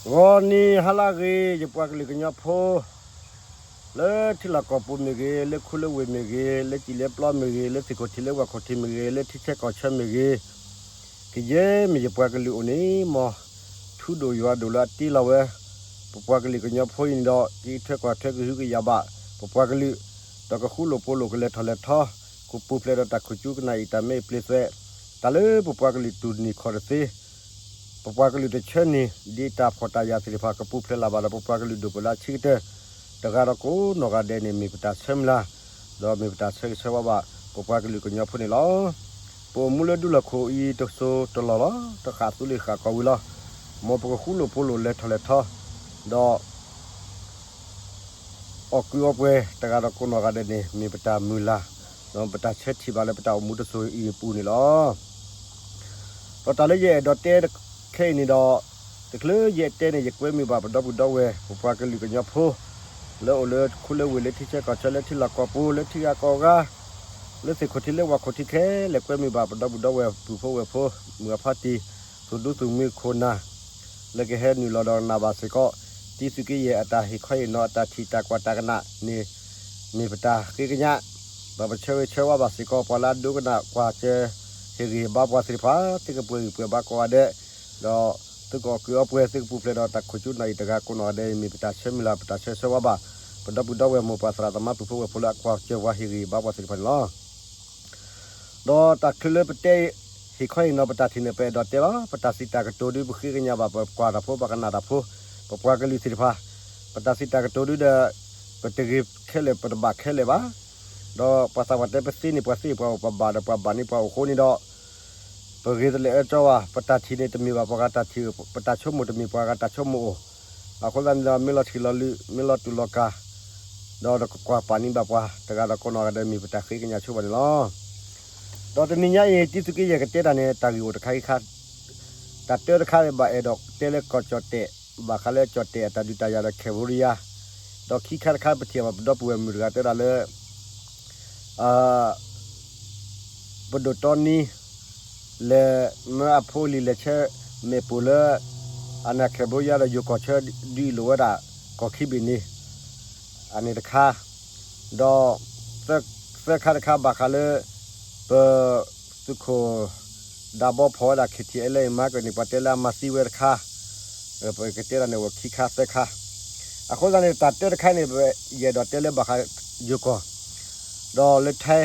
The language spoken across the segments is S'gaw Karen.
ဂီၤနံၤဟါလၢအဂ့ၤ ယပှၤကလုာ်ကညီဖိ လၢထံလီၢ်ကီၢ်ပူၤမ့ၢ်ဂ့ၤ, လၢခူလၢဝ့ၢ်မ့ၢ်ဂ့ၤ, လၢစံၣ်လၢပျီမ့ၢ်ဂ့ၤ, လၢသ့ၣ်ခိၣ်ထံးလၢဝၣ်ခိၣ်ထံးမ့ၢ်ဂ့ၤ, လၢထံဆၢကီၢ်ဆၢမ့ၢ်ဂ့ၤ, ကယဲၢ်မ့ၢ်ယပှၤကလုာ်အိၣ်န့ၣ် မ်ထူဒိၣ်ယွၤဒိၣ်လၢအတ့လီၤဝဲ ပပှၤကလုာ်ကညီဖိအံၤန့ၣ်ဒီး က့ၤထွဲကွၢ်ထွဲကဟုကယာ်ဘၣ် ပပှၤကလုာ်, ဒီးကဃူလိာ်ဖိးလိာ်ကလဲၤထီၣ်လဲၤထီ, ကပူၤဖျဲးဒီးတၢ်ခိၣ်ကၠူကနၣ်အံၤတၢ်မ့ၢ်အပျ့ၤသွဲး, တၢ်လၢပပှၤကလုာ်တူၢ်န့ၢ်ခီၣ်တသ့ ပပှၤကလုာ်တဆၢန့ၣ် ဒ်တၢ်ဖှီၣ်တၢ်ယာ်သ့ၣ်တဖၣ် ကပူၤဖျဲးလၢၤဘၣ်ဒီး ပပှၤကလုာ်ဒိၣ်ပှၤလၢအဆံးကတၢၢ် တဂၤဒီးကိးနီၢ်ဂၤဒဲးန့ၣ် မ့ၢ်ပတၢ်ဆၢမုၢ်လၢ်, ဒီးမ့ၢ်ပတၢ်ဆၢဂ့ၤဆၢဝါဘၣ် ပပှၤကလုာ်ကညီဖိန့ၣ်လီၤ. ပအိၣ်မူလၢဒူလီၢ်ခိၣ်အံၤတစိၤတလီၢ်လီၤ, တဃၣ်သူလ့ၤဃၣ်ကီၢ်ဝံၤလီၤ. မ်ပကဃူလိာ်ဖိးလိာ်လဲၤထီၣ်လဲၤထီ, ဒီး အီၣ်ကုးအီပှဲၤ တဂၤဒီးကိးနီၢ်ဂၤဒဲးန့ၣ် မ့ၢ်ပတၢ်မုၢ်လၢ်, ဒီးပတၢ်ဆၢထံၣ်ဘၣ်လၢပတၢ်အိၣ်မူတစိၤအံၤအပူၤန့ၣ်လီၤ. ဒီးတၢ်လၢယအဲၣ်ဒိးတဲခဲအံၤန့ၣ်ဒီး, တချုးယအဲၣ်တဲန့ၣ် ယကွဲမုာ်ဘၣ်ပဒီပုၢ်ဒီဝဲၢ် ပပှၤကလုာ်ကညီဖိ လၢအိၣ်လၢခူလၢဝ့ၢ် လၢထံဆၢကီၢ်ဆၢ လၢထံလီၢ်ကီၢ်ပူၤ လၢထံဂၤကီၢ်ဂၤ လၢသ့ၣ်ခိၣ်ထံးလၢဝၣ်ခိၣ်ထံးခဲလၢာ် ကွဲမုာ်ဘၣ်ပဒီပုၢ်ဒီဝဲၢ် ပုၢ်ဖိဝဲၢ်ဖိ မုၢ်အဖါတံၢ် သူၣ်ဒူသူၣ်မုၢ်ခိၣ်နၢ် လၢကဟဲနုာ်လီၤဒီးနၢ်ဘၣ်စ့ၢ်ကီး တံသုးက့ယဲၢ်အတၢ်ဟ့ၣ်ခီဟ့ၣ်နီၤ အတၢ်ထံၣ်တၢ်ကွၢ်တၢ်ကနၣ်န့ၣ် မ့ၢ်ပတၢ်ဃ့ကညး, ဒီးပဆၢဂ့ၤဆၢဝါဘၣ်စ့ၢ်ကီး ပှၤလၢအဒိကနၣ်ကွၢ်စၢၤ ဟ့ၣ်ဂံၢ်ဟ့ၣ်ဘါပှၤသ့ၣ်တဖၣ် သုကပှဲၤဂံၢ်ပှဲၤဘါကိးဂၤဒဲး, ဒီးသုကအီၣ်ကုးအီပှဲၤ သုကပူၤဖျဲးဒီးတၢ်ခိၣ်ကၠူနၢ်အံၤတဂၤကိးနီၢ်ဂၤဒဲး မ့ၢ်ပတၢ်ဆၢမုၢ်လၢ် ပတၢ်ဆၢဂ့ၤဆၢဝါဘၣ် ပဒီပုၢ်ဒီဝဲၢ်မိၢ်ပၢ်သရၣ်သမါပုၢ်ဖိဝဲၢ်ဖိလၢအကွၢ်စၢၤပှၤဟ့ၣ်ဂံၢ်ဟ့ၣ်ဘါပှၤသ့ၣ်တဖၣ်န့ၣ်လီၤ. ဒီးတၢ်ချုးလၢပတဲ ဟ့ၣ်ခီဟ့ၣ်နီၤပတၢ်ထံၣ်န့ၣ် ပအဲၣ်ဒိးတဲလီၤ. ပတၢ်စံးတၢ်ကတိၤဒု ပဃ့ကညးဘၣ် ပကွၢ်တၢ်ဖိ ပကနၣ်တၢ်ဖိ ပပှၤကလုာ်သ့ၣ်တဖၣ် ပတၢ်စံးတၢ်ကတိၤဒုဒီး ပတဂ့ၤခဲလၢာ် ပတဘၣ်ခဲလၢာ်ဘၣ်. ဒီးပှၤသးပှၢ်တဲ ပသ့န့ၢ်ပှၤသ့ ပှၤအိၣ်ပှၤဘၣ်ဒီး ပှၤဘၣ်န့ၢ်ပှၤအိၣ်အဃိန့ၣ်ဒီး ပဂ့ၤတလဲၤအၢကၠီဘၣ်. ပတၢ်ထံၣ်န့ၣ် တမ့ၢ်ဘၣ်ပှၤဂၤတၢ်ထံၣ်, ပတၢ်ဆိကမိၣ်တမ့ၢ်ပှၤဂၤတၢ်ဆိကမိၣ်အိၣ်. အဃိသတးန့ၣ်ဒီး မ့ၢ်လီၤဆံးလီၤလုၢ် မ့ၢ်လီၤတူာ်လီၤကာ် ဒီးတကကွၢ်ပာ်န့ၢ်ဘၣ်ပှၤ တဂၤဒီးကိးနီၢ်ဂၤဒဲး မ့ၢ်ပတၢ်ဃ့ကညးဆိဘၣ်န့ၣ်လီၤ. ဒီးတနံၤညါအံၤ တံသုးက့ယဲၢ်ကတဲတၢ်န့ၣ် တၢ်ဂ့ၢ်အိၣ်တခါခံခါ, တၢ်တၢတခါန့ၣ် ဘၣ်အဲၣ်ဒိးတဲလၢကီၢ်ကၠီၣ်တဲာ်, ဘၣ်ဃးလၢကၠီၣ်တဲာ်အတၢ်ဒုးတၢ်ယၤဒီး Cambodia, ဒီးခံခါတခါ ပထံၣ်ဘၣ်ပဒီပုၢ်ဝဲၢ်မုၣ်တဂၤတဲဒၣ်လၢ ပဒိၣ်တီနံ လဲၤမၢအဖိအလံၤလဲၤဆဲးမဲာ်ပိာ်လၢ အန့ၣ် Cambodia ဒီးယိၤကီၢ်ဆၢ ဒုးလိာ်ဝဲဒၣ်ကီၢ်ခံဘ့ၣ်န့ၣ်, အန့ၣ်တခါ, ဒီးသၢခါတခါဘၣ်ဃးလၢ ပသုးခိၣ်ဒၣ်ဘီဖီၣ်ဝဲဒၣ် KTLA မၤကန့ၣ် ပှၤတဲလၢအမၤသံဝဲတခါ, ပကတဲဒၣ်န့ၣ်အိၣ်ခံခါသၢခါ. အဃိသတးန့ၣ် တၢ်တၢတခါန့ၣ် ယအဲၣ်ဒိးတဲလၢဘၣ်ဃးယိၤကီၢ် ဒီးလၢထဲ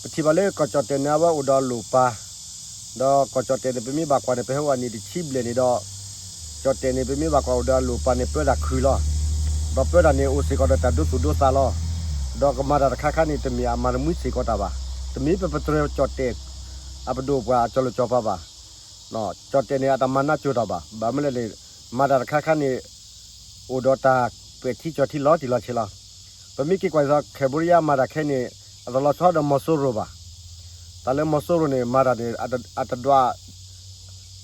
ပထံၣ်ဘၣ်လၢကီၢ်ကၠီၣ်တဲာ်န့ၣ် အဝဲအိၣ်ဒီးအလိၣ်ပာ်, ဒီးကီၢ်ကၠီၣ်တဲာ်န့ၣ် ပမ့ၢ်ဘၣ်ကွၢ်န့ၣ် ပဟဲဝဲနံၣ်တဆံဘျဲၣ်န့ၣ်ဒီး ကၠီၣ်တဲာ်န့ၣ် ပမ့ၢ်ဘၣ်ကွၢ်အိၣ်ဒီးအလိၣ်ပာ်န့ၣ် ပၢတၢ်ခုၣ်လီၤ. ဒီးပၢတၢ်န့ၣ် အိၣ်စ့ၢ်ကီးဒီးတၢ်ဒိသူၣ်ဒိသးလီၤ. ဒီးကမၤတၢ်တခါခါန့ၣ် တမ့ၢ်အမၤတမှံစ့ၢ်ကီးတၢ်ဘၣ်. တမ့ၢ်ပပတြၢၤကၠီၣ်တဲာ် အပဒိၣ်ပှၤအကၠီၤလိာ်ကၠီၤပၤဘၣ်. ကၠီၣ်တဲာ်န့ၣ် အတမၤနးကၠိၤတၢ်ဘၣ်. ဘၣ်မနုၤလဲၣ်န့ၣ် မၤတၢ်တခါခါန့ၣ် အိၣ်ဒီးတၢ်ပဲာ်ထံကၠီၤထံလီၤတံၢ်လီၤဆဲးလီၤ. ပမ့ၢ်က့ၤကွၢ်ဒ်သိး Cambodia မၤတၢ်ခဲအံၤန့ၣ် အတလီၤဆီဒီးမီၤစိရိၤဘၣ်. တၢ်လၢမီၤစိရိၤန့ၣ် မၤတၢ်န့ၣ် အတဒွး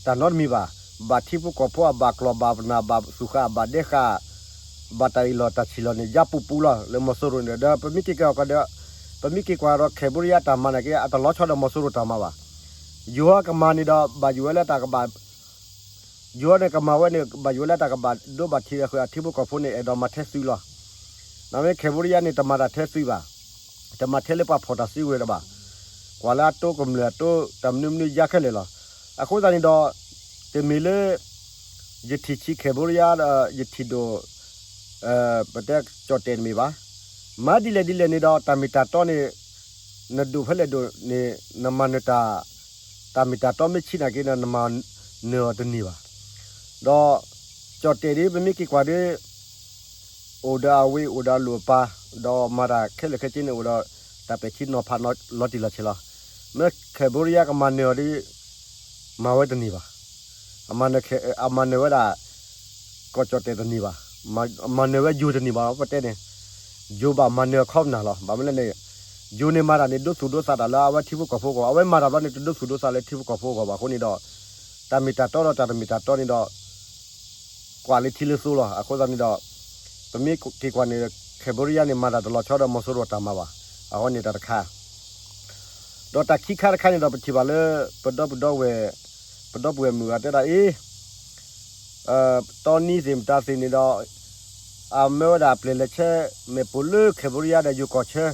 တၢ်နီတမံၤဘၣ်. ဘၣ်ထံဖိကီၢ်ဖိအဘၣ်ကျီၢ်ဘၣ်နၢ်ဘၣ်သူၣ်ဃာ်အဘၣ်ဒဲဃာ် ဘၣ်တၢ်အ့ၣ်လိာ်တၢ်ဆံၣ်လီၤန့ၣ် ယါပူၤပူၤလီၤ လၢမီၤစိရိၤန့ၣ်ဒီး ပမ့ၢ်က့ၤကွၢ်ကီးဒီး ပမ့ၢ်က့ၤကွၢ်ဒီး Cambodia တၢ်မၤန့ၣ်က့ အတလီၤဆီဒီးမီၤစိရိၤတၢ်မၤဘၣ်. ယိၤဟီကမၤန့ၣ်ဒီး ဘၣ်ယိၣ်ဝဲလၢတၢ်ကဘၣ် ယိၤဟီန့ၣ်ကမၤဝဲန့ၣ် ဘၣ်ယိၣ်ဝဲလၢတၢ်ကဘၣ်ဒိဘၣ်ထံးဒီးဃုာ်အထံဖိကီၢ်ဖိန့ၣ် အဲၣ်ဒိးမၤထဲသုးလီၤ. နမ့ၢ် Cambodia န့ၣ် တမၤတၢ်ထဲသုးဘၣ်. တမၤထဲလၢပှၤဖီၣ်တၢ်စုကဝဲၤတဘၣ်. ကွၢ်လၢအတိကမျၢၢ်အတိ တၢ်မနုၤမနုၤယါခဲလၢာ်လီၤ. အဃိသတးန့ၣ်ဒီး တမ့ၢ်လၢ ယထံၣ်ဆံး Cambodia ဒီး ယထံၣ်ဒိၣ် ပတဲကၠီၣ်တဲာ်တမ့ၢ်ဘၣ်. မၤဒ်လဲၣ်ဒ်လဲၣ်န့ၣ်ဒီး တၢ်မ့ၢ်တၢ်တီန့ၣ် နဒိၣ်ဖဲလဲၣ်ဒိၣ်န့ၣ် နမၤနၢၤတၢ် တၢ်မ့ၢ်တၢ်တီမ့ၢ်ဆံးနာ်က့န့ၣ် နမၤနၢၤအီၤတန့ၢ်ဘၣ်. ဒီး ကၠီၣ်တဲာ်ဒ် ပမ့ၢ်က့ၤကွၢ်ဒ် အိၣ်ဒီးအဝ့ၢ် အိၣ်ဒီးအလိၣ်အပၢ် ဒီးမၤတၢ်ခဲလၢာ်ခဲဆ့န့ၣ် အိၣ်ဒီးတၢ်ပဲာ်ထံနီၤဖးလီၤတံၢ်လီၤဆဲးလီၤ. မ့ၢ် Cambodia ကမၤနၢၤအီၤဒ် မၤဝဲတန့ၢ်ဘၣ်. အမၤနၢၤဝဲဒၣ် ကီၢ်ကၠီၣ်တဲာ်တန့ၢ်ဘၣ်. မၤနၢၤဝဲယိၤတန့ၢ်ဘၣ်လီၤ ပတဲန့ၣ်. ယိၤဘၣ်မၤနၢၤအခီပနၢ်လီၤ. ဘၣ်မနုၤလဲၣ်န့ၣ် ယိၤန့ၣ်မၤတၢ်န့ၣ် ဒိသူၣ်ဒိသးတၢ်လၢအဝဲထံဖိကီၢ်ဖိအဂီၢ်, အဝဲမၤတၢ်ဘျီန့ၣ် တဒိသူၣ်ဒိသးလၢထံဖိကီၢ်ဖိအဂီၢ်ဘၣ်. အဃိန့ၣ်ဒီး တၢ်မ့ၢ်တၢ်တီဒီးတၢ်တမ့ၢ်တၢ်တီန့ၣ်ဒီး ကွၢ်လၢထံလၢသိလီၤ. အဃိသတးန့ၣ်ဒီး ပမ့ၢ်က့ၤကွၢ်န့ၣ် Cambodia န့ၣ် မၤတၢ်တလီၤဆီဒီးမီၤစိရိၤတၢ်မၤဘၣ်. အဃိန့ၣ်တၢ်တခါ ဒီးတၢ်ခံခါတခါန့ၣ်ဒီး ပထံၣ်ဘၣ်လၢ ပဒီပုၢ်ဒီဝဲၢ် ပဒီပုၢ်ဝဲၢ်မုၣ်ဂၤတဲဒၣ်အံၤ တီနံသ့ၣ်မတၤသ့ၣ်န့ၣ်ဒီး အမၢဝဲဒၣ်အပျဲၢ်လဲၤဆဲမဲာ်ပိာ်လၢ Cambodia ဒီးယိၤကီၢ်ဆၢ,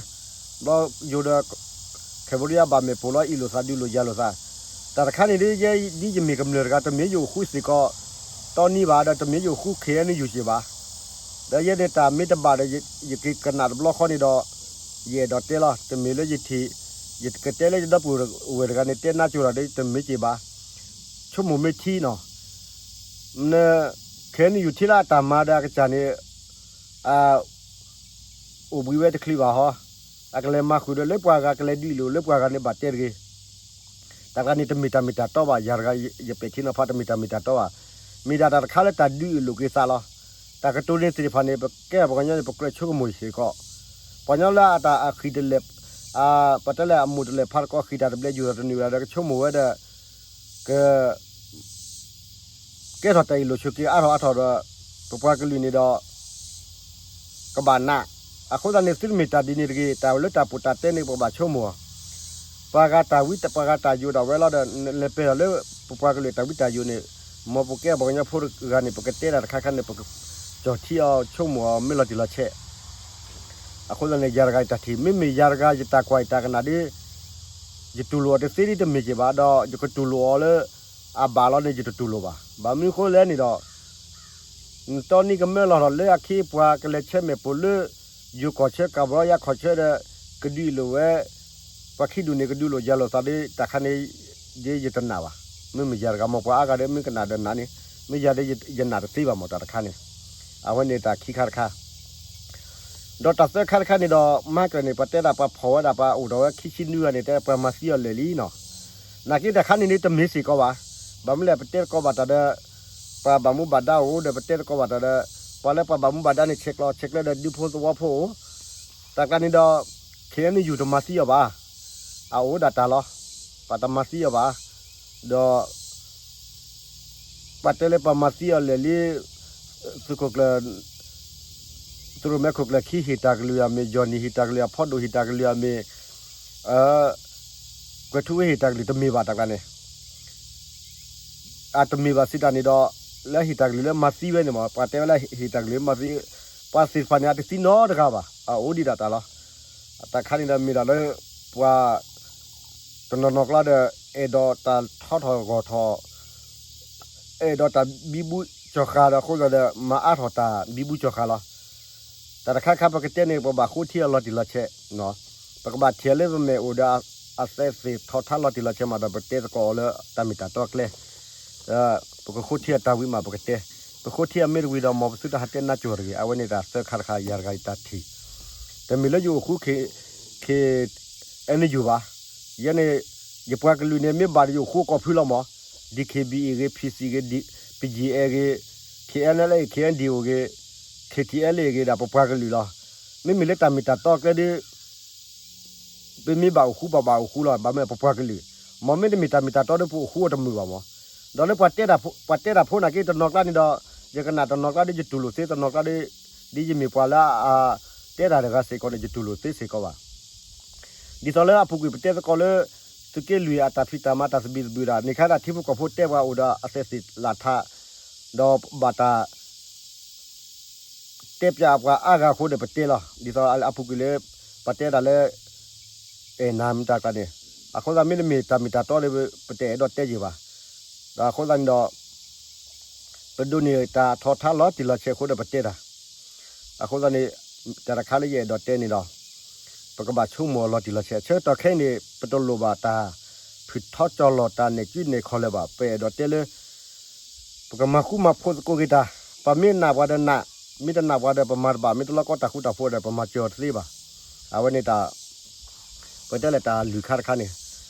ဘျီယိၤဒီး Cambodia ဘၣ်မဲာ်ပိာ်လီၤ အ့ၣ်လိာ်သးဒုးလိာ်ယၤလိာ်သး, တၢ်တခါန့ၣ်ဒ်ယဲ ဒ်ယမ့ၢ်ကမျၢၢ်တဂၤ တမ့ၢ်ယအိၣ်ဃူစ့ၢ်ကီး တီနံဘၣ်ဒီး တမ့ၢ်ယအိၣ်ဃူ ခ့ၣ်အဲၣ်ယူၣ် စ့ၢ်ဘၣ်. ဒီးယဲန့ၣ်တၢ်မ့ၢ်တဘၣ်ဒီး ယက့ၤကနၣ်တဘျီဃီန့ၣ်ဒီး ယအဲၣ်ဒိးတဲလီၤ. တမ့ၢ်လၢယထံၣ် ယကတဲလၢယဒီပုၢ်ဝဲၢ်တဂၤန့ၣ် တဲနါစိၤတၢ်ဒီး တမ့ၢ်စ့ၢ်ဘၣ်. ဆိကမိၣ်မ့ၢ်ထံနီၤ န ခ့ၣ်အဲၣ်ယူၣ် ထံၣ်လၢအတၢ်မၤဒီးအကစၢ်န့ၣ် အိၣ်ဘှံးဝဲတချုးဘၣ်ဟီ, အကလဲၤမၤဃုာ်ဒီးလၢပှၤဂၤ ကလဲၤဒုးလိာ်လၢပှၤဂၤန့ၣ် ဘၣ်တဲတဂ့ၤ. တၢ်တဂၤန့ၣ် တမ့ၢ်တၢ်မ့ၢ်တၢ်တီဘၣ်, ယၤတဂၤ ယပဲာ်ထံနီၤဖး တမ့ၢ်တၢ်မ့ၢ်တၢ်တီဘၣ်. မ့ၢ်ဒၣ်တၢ်တခါလၢတၢ်ဒုးလိာ်က့ၤသးလီၤ. တၢ်ကတိၤန့ၣ်သ့ၣ်တဖၣ်န့ၣ် ပကဲပှၤကညီန့ၣ် ပကြၢးဆိကမိၣ်စ့ၢ်ကီး, ပှၤကညီလၢအတၢ်အဃံၢ်တလဲၣ် ပတဲလၢအမိၢ်တလဲၣ်ဖးတကီ ဃံၢ်တၢ်တဘျဲး ယူၢ်တၢ်တနုာ်ဝဲဒၣ်ဒီး ကဆိကမိၣ်ဝဲဒီး က ကဲထီၣ်တၢ်အ့ၣ်လိာ်ဆိးက့အါထီၣ်အါထီၣ်ဒီး ပပှၤကလုာ်န့ၣ်ဒီး ကဘၣ်နး. အဃိသတးန့ၣ် သုတမ့ၢ်တၢ်ဒ်န့ၣ်တဂ့ၤ, တၢ်လၢတၢ်ပီးတၢ်တဲန့ၣ် ပကဘၣ်ဆိကမိၣ်အီၤ. ပှၤဂၤတၢ်ဝံ ပှၤဂၤတၢ်ယိာ်ဒၣ်ဝဲလီၤဒီး လဲၤပှဲၤထီၣ်လၢပပှၤကလုာ်တၢ်ဝံတၢ်ယိာ်န့ၣ်, မ်ပကဲပှၤကညီဖိတဂၤန့ၣ် ပကတဲတၢ်တခါခါန့ၣ် ပကကၠီၣ်ထံအီၤဆိကမိၣ်အီၤ မ့ၢ်လီၤတံၢ်လီၤဆဲး အဃိသတးန့ၣ် ယၤတဂၤယတၢ်ထံၣ် မ့မ့ၢ်ယၤတဂၤယတၢ်ကွၢ်ယတၢ်ကနၣ်ဒီး ယတူၢ်လိာ်အီၤတသ့ဒ်တမ့ၢ်က့ၤဘၣ်ဒီး ယကတူၢ်လိာ်အီၤလၢ အဘၣ်လီၤန့ၣ် ယတတူၢ်လိာ်ဘၣ်. ဘၣ်မနုၤဃိလဲၣ်န့ၣ်ဒီး နတီနံကမၢလီၤထီၣ်လၢအခ့အပှၤကလဲၤဆဲမဲာ်ပိာ်လၢ ယိၤကီၢ်ဆၢ ကၤဘီယါခီၣ်ဆၢဒီး ကဒုးလိာ်ဝဲ ပှၤခံဒူၣ်န့ၣ် ကဒုးလိာ်ယၤလိာ်သးဒီး တၢ်ခါန့ၣ် ဒ်ယတနာ်ဘၣ်. မ့မ့ၢ်ယၤတဂၤ မ်ပှၤအါဂၤဒီး မ့ၢ်ကနၣ်ဒီးနၤန့ၣ် မ့ၢ်ယၤဒီးယနာ်တသ့ဘၣ်မး တၢ်တခါန့ၣ်. အဝဲန့ၣ်တၢ်ခံခါတခါ ဒီးတၢ်သၢခါတခါန့ၣ်ဒီး မၤကၢၢ်န့ၣ် ပှၤတဲဒၣ်ပှၤဖီၣ်ဝဲဒၣ်ပှၤအိၣ်ဒီးဝဲခံဆံနွံဂၤန့ၣ် တဲပှၤမၤသံအီၤလၢာ်လံနီၤ. နာ်က့တၢ်ခါန့ၣ်န့ၣ် တမ့ၢ်စ့ၢ်ကီးဘၣ်. ဘၣ်မနုၤလဲၣ် ပတဲသကိးဘၣ်တၢ်ဒီး ပှၤဘၣ်မူဘၣ်ဒါအိၣ်ဒီး ပတဲသကိးဘၣ်တၢ်ဒီး ပှၤလၢပှၤဘၣ်မူဘၣ်ဒါန့ၣ် ဆဲးကျိးဆဲးကျၢဒီးဒူဖိသဝီဖိအိၣ်. တၢ်ကျါန့ၣ်ဒီး ခ့ၣ်အဲၣ်ယူၣ် တမၤသံအီၤဘၣ်. အအိၣ်ဒၣ်တၢ်လီၤ. ပှၤတမၤသံအီၤဘၣ်. ဒီး ပှၤတဲလၢပှၤမၤသံအီၤလၢာ်လံ သုးခိၣ်ကျၢၢ် သုးရိၣ်မဲခိၣ်ကျၢၢ်ခံဟ့ၣ်တၢ်ကလုၢ်အမ့ၢ်, ယီၢ်နံၣ်ဟ့ၣ်တၢ်ကလုၢ်အဖီဒိၣ်ဟ့ၣ်တၢ်ကလုၢ်အမ့ၢ်, ကွဲၤထူဝ့ဟ့ၣ်တၢ်ကလုၢ်တမ့ၢ်ဘၣ်တၢ်ကျါန့ၣ်, အတမ့ၢ်ဘၣ်စံးတၢ်န့ၣ်ဒီး လၢဟ့ၣ်တၢ်ကလုၢ်လၢမၤသံဝဲန့ၣ်မး ပှၤတဲဝဲလၢဟ့ၣ်တၢ်ကလုၢ်မၤသံ, ပှၤသ့ၣ်တဖၣ်န့ၣ် အတသံနီတဂၤဘၣ် အအိၣ်ဒံးဒၣ်တၢ်လီၤ. တၢ်ခါန့ၣ်ဒီးမ့ၢ်ဒၣ်လၢ ပှၤ တနီၤနီၤကျါဒီး အဲၣ်ဒိးတၢ်ထီထီၣ်ဂီၢ်ထီၣ် အဲၣ်ဒိးတၢ်ဘံဘူကၠီၤဃာ်ဒီးအဃိသတးဒီး မၤအါထီၣ်တၢ်ဘံဘူကၠီၤဃာ်လီၤ. တၢ်တခါခါပကတဲန့ၣ် ပဘၣ်ဃိထံအီၤလီၤတံၢ်လီၤဆဲး, ပကဘၣ်ထံၣ်လၢပမဲာ်အိၣ်ဒီးအသဲသ့ၣ်ထီၣ်ထါလီၤတံၢ်လီၤဆဲးမးဒီး ပတဲသကိးအီၤလၢတၢ်မ့ၢ်တၢ်တီကျဲ, ပကဃိထံအတၢ်ဝံမးပကတဲ, ပဃိထံအမ့ၢ်တဝံဒီး မ်ပသုတဟးတဲနါစိၤတဂ့ၤ, အဝဲန့ၣ်တၢ်သၢခါတခါ ယၤတဂၤယတၢ်ထံၣ်, တမ့ၢ်လၢယအိၣ်ဃူ ခ့ၣ်အဲၣ်ယူၣ်ဘၣ်. ယဲန့ၣ် ယပှၤကလုာ်န့ၣ် မ့ၢ်ဘၣ်ဒီးယအိၣ်ဃူကိးဖုလီၤမး, DKBA ဂ့ၤ, PC ဂ့ၤ, BGF ဂ့ၤ, KNLA KNDO ဂ့ၤ, KTLA ဂ့ၤဒၣ်ပပှၤကလုာ်လီၤ. မ့မ့ၢ်လၢတၢ်မ့ၢ်တၢ်တီကျဲဒီး ပမ့ၢ်ဘၣ်အိၣ်ဃူ ပဘၣ်အိၣ်ဃူလီၤ. ဘၣ်မနုၤပပှၤကလုာ်, မ်မ့ၢ်တမ့ၢ်တၢ်မ့ၢ်တၢ်တီဒီး ပအိၣ်ဃူအီၤတမုာ်ဘၣ်မး. ဒီးလၢပှၤတဲတၢ်ဖိ, ပှၤတဲတၢ်ဖိနာ်က့တနီၤကျါန့ၣ်ဒီး ယကနၣ်တနီၤကျါဒီးယတူၢ်လိာ်သ့, တနီၤကျါဒီး ဒ်ယမ့ၢ်ပှၤလၢအတဲတၢ်တဂၤစ့ၢ်ကီးန့ၣ် ယတူၢ်လိာ်သ့စ့ၢ်ကီးဘၣ်. ဒ်သိးလၢအပူၤကွံာ်ပတဲသကိးလၢ သုးက့လွံၢ်အတၢ်ဖံးတၢ်မၤတၢ်သဘံၣ်သဘုၣ်ဒၣ် န့ၣ်ခါဒၣ်ထံဖိကီၢ်ဖိတဲပှၤအိၣ်ဒီးအသဲးသ့ၣ်လၢ်ထး, ဒီးဘၣ်တၢ် တဲပၠးပှၤအါဂၤအဃိဒီးပတဲလီၤ. ဒ်သိးအပူၤကွံာ်လၢ ပှၤတဲဒၣ်လၢ အဲၣ်နၤမ့ၢ်တၢ်ကျါန့ၣ်, အဃိသတးမ့တမ့ၢ်တၢ်မ့ၢ်တၢ်တီဒီး ပတအဲၣ်ဒိးတဲယံာ်ဘၣ်. ဒီးအဃိသတးန့ၣ်ဒီး ပဒိးန့ၢ်တၢ်ထီၣ်ထါလီၤတံၢ်လီၤဆဲးအဃိဒီးပတဲတၢ်. အဃိသတးန့ၣ် တၢ်တခါလၢယအဲၣ်ဒိးတဲန့ၣ်ဒီး ပကဘၣ်ဆိကမိၣ်အီၤလီၤတံၢ်လီၤဆဲး. ဆၢကတီၢ်ခဲအံၤန့ၣ် ပတလိၣ်ဘၣ်တၢ်ဖုၣ်ထီကၠီၣ်လီၤ တၢ်နဲၣ်ကူနဲၣ်ခီၣ်လၢၤဘၣ်. ပအဲၣ်ဒိးတဲလၢ ပကမၤဃူမၤဖိးသကိးက့ၤတၢ်, ပမ့ၢ်နာ်ပှၤဒီးနာ်, မ့ၢ်တနာ်ပှၤဒီးပမၤတဘၣ်, မ့ၢ်တလီကီတၢ်ဃူတၢ်ဖိးဒီး ပမၤစၢၤအီၤတသ့ဘၣ်. အဝဲန့ၣ်တၢ် ပတဲလၢတၢ်လွံၢ်ခါတခါန့ၣ်,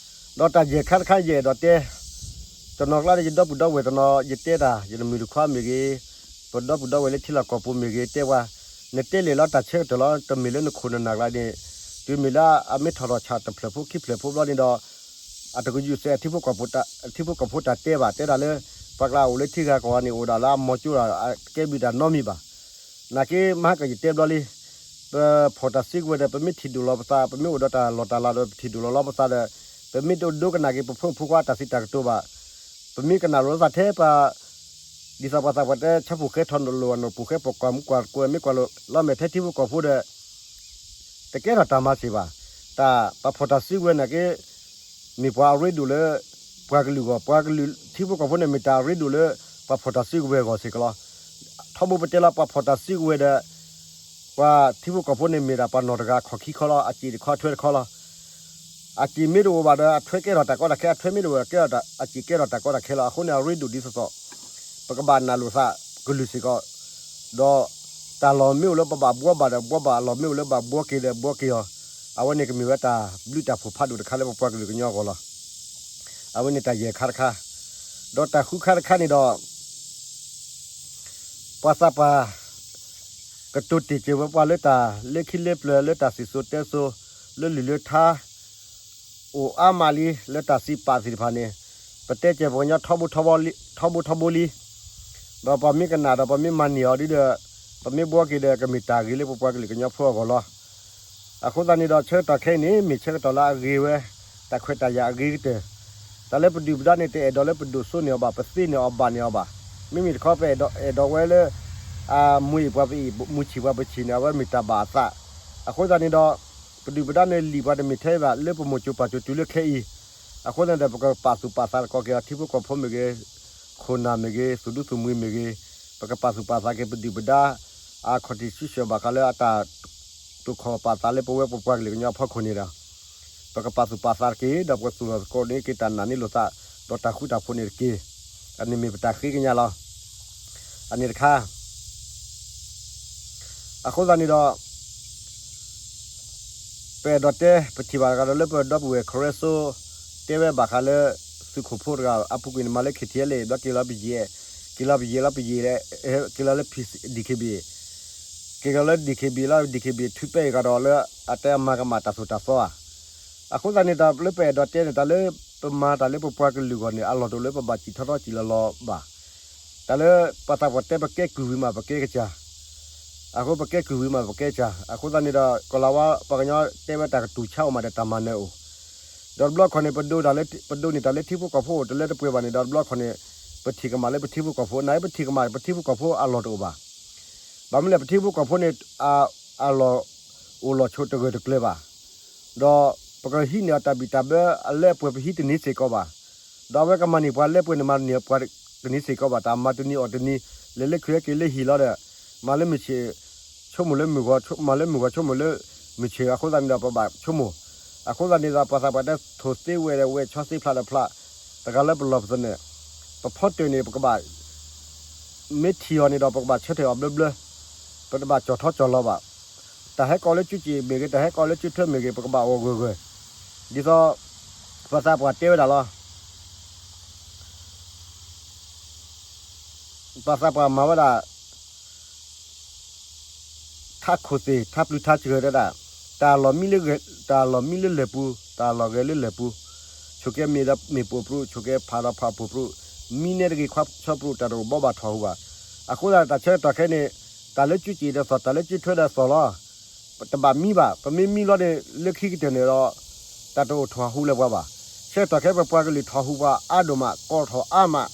ဒီးတၢ်ယဲၢ်ခါတခါယအဲၣ်ဒိးတဲ, တနီၤကျါဒီးယဒီပုၢ်ဒီဝဲၢ်တနီၤ ယတဲတၢ် ယတမုၢ်တခွါမ့ၢ်ဂ့ၤ, ပဒီပုၢ်ဒီဝဲၢ်လၢထံလီၢ်ကီၢ်ပူၤမ့ၢ်ဂ့ၤ တဲပှၤ, နတဲလဲၣ်လီၤတၢ်ဆၢကတီၢ်လီၤ, တမ့ၢ်လၢနခိၣ်နနၢ်ကျါန့ၣ်, တုၤမ့ၢ်လၢအမ့ၢ်ထီၣ်ထီၣ်ဆၣ်တဖျၢၣ်ဖိခံဖျၢၣ်ဖိဘျီန့ၣ်ဒီး အတကယူးစဲး ထံဖိကီၢ်ဖိတၢ်တဲဘၣ်, တဲဒၣ်လၢ ပှၤကျါအိၣ်လၢထံဂၤကီၢ်ဂၤန့ၣ် အိၣ်ဒၣ်လၢအမီၤကၠိဒီး အကဲဘျုးတၢ်နီတမံၤဘၣ်. နာ်က့ မဟါကယတဲဘျီလံ, ပဖီၣ်တၢ်စုကဝဲၤဒီး ပမ့ၢ်ထံၣ်ဒိၣ်လီၤပသး, ပမ့ၢ်အိၣ်ဒီးတၢ်လီၢ်တၢ်လၤဒီး ပထံၣ်ဒိၣ်လီၤလီၤပသးဒီး ပမ့ၢ်တဒိကနၣ်က့ၤ ပဖိမုၣ်ဖိခွါတၢ်စံးတၢ်ကတိၤဘၣ်, ပမ့ၢ်ကနၣ်လိာ်သးထဲပှၤ ဒ်သိးပှၤသးပှၢ်တဲ ဆၣ်ဖိၣ်ဃဲထီၣ်လိာ်အနီၢ်ပူၤဃဲ ပကွၢ်မူကွၢ်ကွဲမ့ၢ်ကွၢ်လိာ်လီၤ မ့ၢ်ထဲထံဖိကီၢ်ဖိဒီး တကဲထီၣ်တၢ်မၤစ့ၢ်ဘၣ်. တၢ်ပာ်ဖှိၣ်တၢ်စုကဝဲၤနာ်က့ မ့ၢ်ပှၤအရ့ဒိၣ်လၢ ပှၤကလုာ်အဂီၢ်, ပှၤကလုာ်ထံဖိကီၢ်ဖိန့ၣ် မ့ၢ်တၢ်အရ့ဒိၣ်လၢ ပှၤဖှီၣ်တၢ်စုကဝဲၤအဂီၢ်စ့ၢ်ကီးလီၤ. ထီဘိပတဲလီၤပှၤဖှီၣ်တၢ်စုကဝဲၤဒီး ပှၤထံဖိကီၢ်ဖိန့ၣ် မ့ၢ်ဒၣ်ပှၤနီၢ်တဂၤခီၣ်ခံခီလီၤ. အစ့ၣ်တခီ အထွဲတခီလီၤ. အစ့ၣ်မ့ၢ်တအိၣ်ဘၣ်ဒီး အထွဲကဲထီၣ်တၢ်ကီတၢ်ခဲ, အထွဲမ့ၢ်တအိၣ်ဘၣ် အစ့ၣ်ကဲထီၣ်တၢ်ကီတၢ်ခဲလီၤ. အဃိန့ၣ် အရ့ဒိၣ်ဒ်သိးသိး ပကဘၣ်နာ်လိာ်သးကလုၢ်စ့ၢ်ကီး, ဒီးတၢ်လီၢ်မ့ၢ်အိၣ်လၢပဘၣ်ဘှီဘၣ်ဒီးဘှီဘၣ်, အလီၢ်မ့ၢ်အိၣ်လၢဘၣ်ဘှီက့ၤဒီးဘှီက့ၤအီၤ, အဝဲန့ၣ်ကမ့ၢ်ဝဲတၢ်ဘျုးတၢ်ဖှိၣ်ဖးဒိၣ်တခါလၢပပှၤကလုာ်ကညီအဂီၢ်လီၤ. အဝဲန့ၣ်တၢ်ယဲၢ်ခါတခါ, ဒီးတၢ်ဃုခါတခါန့ၣ်ဒီး ပှၤသးပှၢ် ကတိၤတ့ၢ်စၢၤဝဲပှၤလၢတၢ်လၢခံလၢပျၢၤ လၢတၢ်စံၣ်စိၤတဲစိၤ လၢလုၢ်လၢထါ အိၣ်အါမးလံ လၢတၢ်စံးပာ်သ့ၣ်တဖၣ်န့ၣ်, ပတဲစၢၤပှၤကညီထီဘိထီဘိလံ, ထီဘိထီဘိလံ. ဒီးပှၤမ့ၢ်ကနၣ်ဒီးပှၤမ့ၢ်မၤန့ၢ်အီၤဒ်ဒီး ပမ့ၢ်ဘှီက့ၤဒီးကမ့ၢ်တၢ်ဂ့ၤလၢပပှၤကလုာ်ကညီဖိအဂီၢ်လီၤ. အဃိသတးန့ၣ်ဒီး ဆၢကတီၢ်ခဲအံၤန့ၣ် မ့ၢ်ဆၢကတီၢ်လၢအဂ့ၤဝဲ, တၢ်ခွဲးတၢ်ယာ်အဂ့ၤကတၢၢ်. တၢ်လၢပဒုၣ်ပဒါန့ၣ် တအဲၣ်ဒိးလၢပဒိၣ်စိန့ၢ်အီၤဘၣ်, ပသ့န့ၢ်အီၤဘၣ်န့ၢ်အီၤဘၣ်. မ့မ့ၢ်တခီပအဲၣ်ဒိး, အဲၣ်ဒိးဝဲလၢ အမူအံၣ်ပှၤပအံၣ်, မူဆံၣ်ပှၤပဆံၣ်န့ၣ် အဝဲမ့ၢ်တၢ်ဘၣ်အသး. အဃိသတးန့ၣ်ဒီး ပဒုၣ်ပဒါန့ၣ်လံာ်ပှၤတမ့ၢ်ထဲဘၣ် လၢပမိၢ်စိၤပၢ်စိၤတုၤလၢခဲအံၤ. အဃိသတးန့ၣ်ဒီး ပကပာ်သူၣ်ပာ်သးသကိးက့ၤအီၤ ထံဖိကီၢ်ဖိမ့ၢ်ဂ့ၤ, ခိၣ်နၢ်မ့ၢ်ဂ့ၤ, သူၣ်ဒူသူၣ်မှံၤမ့ၢ်ဂ့ၤ, ပကပာ်သူၣ်ပာ်သးက့ၤပဒုၣ်ပဒါ အခီၣ်ထံးဆူၣ်ဆှၢၣ်ဘၣ်ဃးလၢအတၢ် တိာ်ခီၣ်ပာ်သးလၢပဝဲပပှၤကလုာ်ကညီအဖီခိၣ်န့ၣ်ဒီး ပကပာ်သူၣ်ပာ်သးတက့ၢ်, ဒီးပကသူၣ်ထီၣ်သကိးန့ၢ်က့ၤတၢ်နာ်န့ၢ်လိာ်သး ဒီးတၢ်ဃူတၢ်ဖိးန့ၣ်တက့ၢ်. အန့ၣ်မ့ၢ်ပတၢ်ဃ့ကညးလီၤ. အန့ၣ်တခါ အဃိသတးန့ၣ်ဒီး ပအဲၣ်ဒိးတဲ ပထံၣ်ဘၣ်တဂၤဒီးလၢပဒီပုၢ်ဝဲၢ်ခရၢစိ တဲဝဲဘၣ်ဃးလၢ သုးခိၣ်ဖိတဂၤ အပူၤကွံာ်န့ၣ် မၤလၢ KTLA ဘျီက့ၤလီၤပယီၤ, က့ၤလီၤပယီၤလီၤပယီၤ, က့ၤလီၤလၢ DKBA, က့ၤလီၤလၢ DKBA လီၤ DKBA ထုးပဲအဂၤဒီးလၢအတဲအမၤကမၣ်တၢ်သိၣ်တၢ်သီဧါ. အဃိသတးန့ၣ် တၢ်လၢပအဲၣ်ဒိးတဲန့ၣ် တၢ်လၢပမၤတၢ်လၢပပှၤကလုာ်အဂီၢ်န့ၣ် အလီၢ်တအိၣ်လၢပဘၣ်စံၣ်ထီထီစံၣ်လီၤလီၤဘၣ်. တၢ်လၢပှၤသးပှၢ်တဲ ပကဲကုၢ်ဝံၤမးပကဲကစၢ်, အဃိပကဲကုၢ်ဝံၤမးပကဲကစၢ်. အဃိသတးန့ၣ်ဒီး ကီၤလၤဝါပှၤကညီတဲဝဲ တၢ်ကတူၢ်ဆါအိၣ်မးဒီးတၢ်မၤနၢၤအိၣ်, ဒီးတဘျီခီန့ၣ် ပဒိးတၢ်လၢ ပဒိးန့ၢ်တၢ်လၢထံဖိကီၢ်ဖိအိၣ်တလၢတပှဲၤဘၣ်န့ၣ်ဒီး တဘျီခီန့ၣ် ပထံၣ်ကမၣ်လၢပထံဖိကီၢ်ဖိ, နာ်ပထံၣ်ကမၣ် ပထံဖိကီၢ်ဖိအလီၢ်တအိၣ်ဘၣ်. ဘၣ်မနုၤလဲၣ် ပထံဖိကီၢ်ဖိန့ၣ် အလီၢ်အိၣ်လီၢ်ဆိးတဂၢၢ်တကျၢၤဘၣ်. ဒီးပကဟံးန့ၢ်အီၤတၢ်ဘံၣ်တၢ်ဘၢ အလၢအပှဲၤပဟံးတန့ၢ်စ့ၢ်ကီးဘၣ်. ဒီးအဝဲကမၤန့ၢ်ပှၤလၢပှဲၤန့ၣ် မၤန့ၢ်ပှၤတန့ၢ်စ့ၢ်ကီးဘၣ်. တၢ်မၤတနံၤအီၣ်တနံၤ လဲၤလၢခုးဟဲက့ၤလၢဟံၣ်လီၤဒီး မၤလၢမုၢ်ဆ့ၣ် ဆိကမိၣ်လၢမုၢ်ဂီၤ, မၤလၢမုၢ်ဂီၤဆိကမိၣ်လၢမုၢ်ဆ့ၣ် အဃိသတးန့ၣ်ဒီး ပဘၣ်ဆိကမိၣ်. အဃိသတးန့ၣ်ဒီး ပှၤသးပှၢ်တဲ ထိၣ်သ့ဝဲဒီးဝဲဆီသ့ဖျးဒီးဖျး, တဂၤလၢပလီၢ်ပသနၢၣ်, ပဖီတၢၢ်န့ၣ် ပကဘၣ် မ့ၢ်ထံၣ်အီၤန့ၣ်ဒီး ပကဘၣ်ဆၢထၢၣ်အီၤဘျၢဘျၢ, ပတဘၣ်ကၠီၣ်ထီကၠီၣ်လီၤဘၣ်. တၢ်ဟဲကိးလၢကၠူကၠ့ၣ်မ့ၢ်ဂ့ၤ, တၢ်ဟဲကိးလၢကၠူထွဲမ့ၢ်ဂ့ၤ, ပကဘၣ်အီၣ်ဂၢၢ်ဂၢၢ်, ဒ်သိး ပှၤသးပှၢ်တဲဝဲဒၣ်လီၤ. ပှၤသးပှၢ်မၤဝဲဒၣ် ထါခိၣ်သ့ၣ် ထါပျုၤထါစှၢၤတဲဒၣ်, တၢ်လီၢ်မံလၢဂဲၤ, တၢ်လီၢ်မံလၢလၢၢ်ပူၤ, တၢ်လီၢ်ဂဲၤလၢလၢၢ်ပူၤ, ဆိးက့မ့ၢ်ဒီးမ့ၢ်ပိာ်ပြူး, ဆိးက့ဖးဒီးဖးပိာ်ပြူး, မံနဲတဂ့ၤခွါဆီပြူး, တၢ်တအိၣ်ဘီဘၣ်ထီၣ်ဟူဘၣ်. အဃိသတး တၢ်ဆၢကတီၢ်ခဲအံၤန့ၣ် တၢ်လၢကၠူကၠ့ၣ်ဒီးသီၣ်, တၢ်လၢကၠူထွဲဒီးသီၣ်လီၤ. ပတဘၣ်မံဘၣ်, ပမ့ၢ်မံလီၤန့ၣ် လၢခံကတၢၢ်န့ၣ်ဒီး တၢ်တအိၣ်ထီၣ်ဟူလၢၤပှၤဘၣ်. ဆၢကတီၢ်ခဲအံၤ ပပှၤကလုာ်ထီၣ်ဟူပှၤအါဒိၣ်မး, ကီထီၣ်အါမး,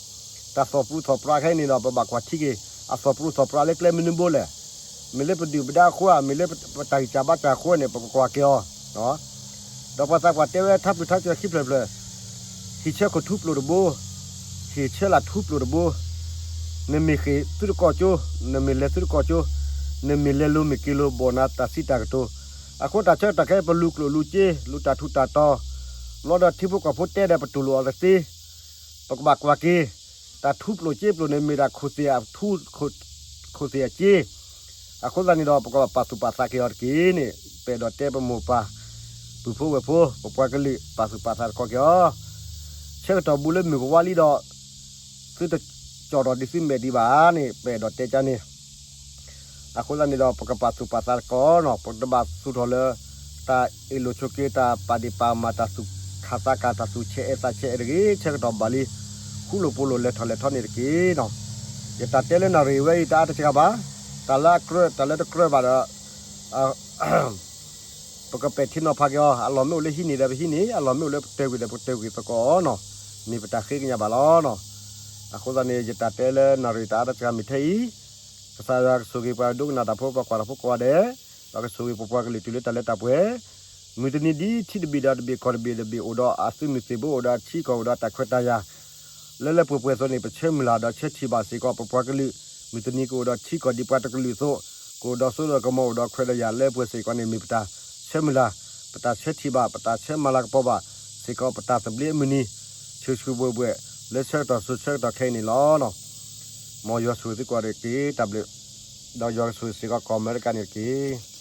တၢ်သီၣ်ပြူးသီၣ်ပြးခဲအံၤန့ၣ်ဒီး ပဘၣ်ကွၢ်ထံက့ၤ အသီၣ်ပြူးသီၣ်ပြးလၢကျဲမနုၤဘိလဲၣ်. မ့ၢ်လၢပဒုၣ်ပဒါအဃိဧါ, မ့ၢ်လၢပတၢ်ဂံၢ်စၢ်ဘါစၢ်အဃိန့ၣ် ပကကွၢ်က့ၤအီၤ. ဒီးပှၤသးပှၢ်တဲဝဲထါပျုၤထါစှၢၤခံဖျၢၣ်ဖျၢၣ်, ဟံၣ်ဆၢခိၣ်ထူပျိာ်တဘိ, ဟံၣ်ဆၢလာ်ထူပျိာ်တဘိ, နမ့ၢ်ဃ့ၢ်သုတကီၢ်ကၠိ, နမ့ၢ်လဲၤသုတကီၢ်ကၠိ, နမ့ၢ်လဲၤလိၤမ့ၢ်က့ၤလိၤ ဘီၣ်နၤတၢ်စံးတၢ်ကတိၤ. အဃိတၢ်ဆၢကတီၢ်ခဲအံၤ ပလူၤကျိၣ်လူၤစ့ လူၤတၢ်ထူးတၢ်တီၤ, လီၤဒီးထံဖိကီၢ်ဖိတဲဒီးပတူၢ်လိာ်အီၤတသ့, ပကဘၣ်ကွၢ်က့ၤ, တၢ်ထူပျိာ်စ့ပျိာ်န့ၣ် မ့ၢ်ဒၣ်ခိၣ်သ့ၣ်အထူ, ခိၣ်သ့ၣ်အစ့. အဃိသတးန့ၣ်ဒီး ပကဘၣ်ပာ်သူၣ်ပာ်သးက့ၤအီၤတက့ၢ်န့ၣ် ပအဲၣ်ဒိးတဲပမိၢ်ပၢ်, ပုၢ်ဖိဝဲၢ်ဖိ, ပပှၤကလုာ် ပာ်သူၣ်ပာ်သးသကိးက့ၤအီၤ. ဆၢကတီၢ်ဘူးလၢမုၢ်ကဝါလံဒီး သုတကၠီၣ်ထီၣ်ဒ်သုမဲာ်ဒံးဘၣ်န့ၣ် ပအဲၣ်ဒိးတဲကန့ၣ်. အဃိသတးန့ၣ်ဒီး ပကပာ်သူၣ်ပာ်သးသကိးနီၤ, ပတဘၣ်သူၣ်ထီၣ်လၢ တၢ်အ့ၣ်လိာ်ဆိးက့ တၢ်ပာ်ဒ့ၣ်ပာ်မၤ တၢ်သူၣ်ခၣ်သးခၣ် တၢ်သူၣ်ဆဲးအဲးသးဆဲးအဲးတဂ့ၤ, ဆၢကတီၢ်ဘၣ်လံ, ဃူလိာ်ဖိးလိာ်လဲၤထီၣ်လဲၤထီန့ၣ်တက့ၢ်နီၤ. ယတၢ်တဲလၢနၣ်ရံၣ်ဝဲအံၤ တအါတစှၤဘၣ်, တၢ်လၢအကြၢး တၢ်လၢတကြၢးဘၣ်ဒီး ပကပဲာ်ထံနီၤဖးက့ၤအီၤ, အလီၢ်မ့ၢ်အိၣ်လၢဟံးန့ၢ်ဒီးပဟံးန့ၢ်, အလီၢ်မ့ၢ်အိၣ်လၢပတၢၢ်ကွံာ်ဒီးပတၢၢ်ကွံာ်သကိးနီၤ, မ့ၢ်ပတၢ်ဃ့ကညးဘၣ်လီၤနီၤ. အဃိသတးန့ၣ် ယတၢ်တဲလၢနၣ်ရံၣ်တၢ်အါတစှၤမ့ၢ်ထဲအံၤ, ကစၢ်ယွၤကဆိၣ်ဂ့ၤပှၤဒိကနၣ်တၢ်ဖိ ပှၤကွၢ်တၢ်ဖိကိးဂၤဒဲး, ဒီးကဆိၣ်ဂ့ၤပပှၤကလုာ်တုၤလၢတၢ်လၢတၢ်ပှဲၤ, မုၢ်တနံၤဒ်ထံတဘ့ၣ်ဒီးတဘ့ၣ်ကီၢ်တဘ့ၣ်တဘ့ၣ်အိၣ်ဒီးအသုးမုၢ်သ့ၣ်ဘိ အိၣ်ဒီးထံကီၢ် အိၣ်ဒီးတၢ်ခွဲးတၢ်ယာ် လၢလၢပှဲၤပှဲၤအသိးန့ၣ် ပဆၢမုၢ်လၢ်ဒီးဆၢထံၣ်ဘၣ်စ့ၢ်ကီး ပပှၤကလုာ် မုၢ်တနံၤကအိၣ်ဒီးထံကီၢ်ဒ်ပှၤတကလုာ်အသိး, ကအိၣ်ဒီးစိဒီးကမီၤ အိၣ်ဒီးခွဲးဒီးယာ်လၢပှဲၤစ့ၢ်ကီးန့ၣ် မ့ၢ်ပတၢ်ဆၢမုၢ်လၢ်, ပတၢ်ဆၢထံၣ်ဘၣ် ပတၢ်ဆၢမၤလၤကပီၤဘၣ်စ့ၢ်ကီး ပတၢ်သဘျ့အမုၢ်နံၤ ဆူၣ်ဆူၣ်ဘှဲၣ်ဘှဲၣ် လၢဆၢကတီၢ်စိၤဆၢကတီၢ်ခဲအံၤန့ၣ်လီၤ. မ်ယွၤဆိၣ်ဂ့ၤသုကိးဂၤဒဲးတက့ၢ်. တၢ်ဘျုး, ဒီးယွၤကဆိၣ်ဂ့ၤစ့ၢ်ကီးကီၢ်အမဲရကၤန့ၣ်တက့ၢ်.